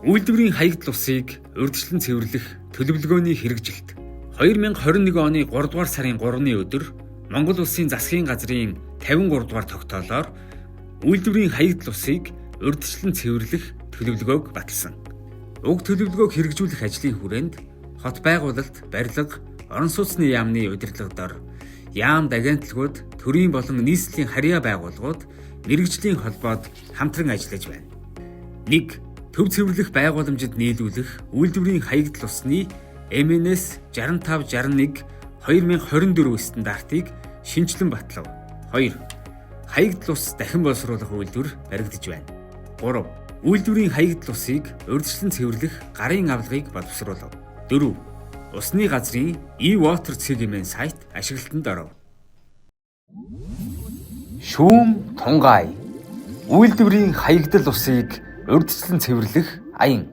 Үйлдвэрийн хаягдал усыг урьдчилан цэвэрлэх төлөвлөгөөний хэрэгжилт. 2021 оны 3 дугаар сарын 3-ны өдөр Монгол Улсын засгийн газрын 53 дугаар тогтоолоор үйлдвэрийн хаягдал усыг урьдчилан цэвэрлэх төлөвлөгөөг баталсан. Уг төлөвлөгөөг хэрэгжүүлэх ажлын хүрээнд хот байгуулалт, барилга, орон сууцны яамны удирдлага дор яамд агентлагууд, төрийн болон нийслэлийн харьяа байгууллагууд мэргэжлийн холбоод хамтран ажиллаж байна. 1. Төв цэвэрлэх байгууламжид нийлүүлэх үйлдвэрийн хаягдал усны MNS 6561 2024 стандартыг шинэчлэн батлав. 2. Хаягдал ус дахин боловсруулах үйлдвэр баригдаж байна. 3. Үйлдвэрийн хаягдал усыг урьдчилан цэвэрлэх гарын авлагыг боловсруулав. 4. Усны газрын e-water цэг mn сайт ашиглалтанд оров. Шүүм тунгаая. Үйлдвэрийн хаягдал усыг урьдчилан цэвэрлэх аян.